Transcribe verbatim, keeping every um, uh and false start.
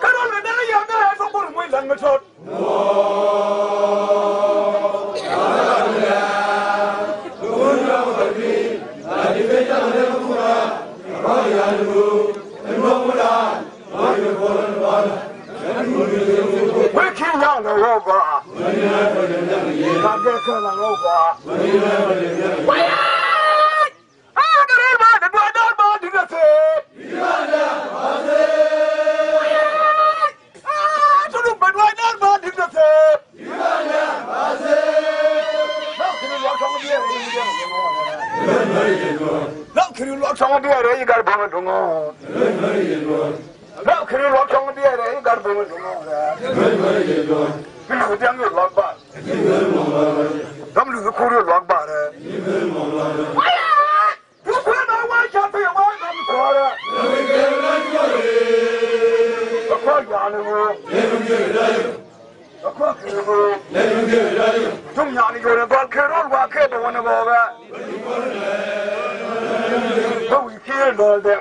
Kä rɔl mi dee yɛn dee ɛ thok Kuɔth muc la̱t mi tot. Wek ki̱n nyaŋ dee wä gɔaa. Ka gɛ kɛ laŋ wä gɔaa. Aa, kɛ rɔl ba dee duac dɔl ba di̱t ɛ thee. Aa, tɔ̱ duk bɛ duac dɔl ba di̱t ɛ thee. Lam kiri luak tɔŋ diɛɛrɛ yi gar bämɛ duŋɔ. Lam kiri luak tɔŋ diɛɛrɛ yi gar bämɛ duŋɔ. Bi luth diɛŋ yi luak bar. Dɔm luth kur yi luak bar. Waya! Bi kuɛn a wa ca pi wa dɔm kuɔrɛ. Bi kuɔr yani wä. Tum nyan yore gɔl kɛ rol wa kɛ bɛ wani bɔbɛ. Bɛ wi kiɛ lɔl dɛ.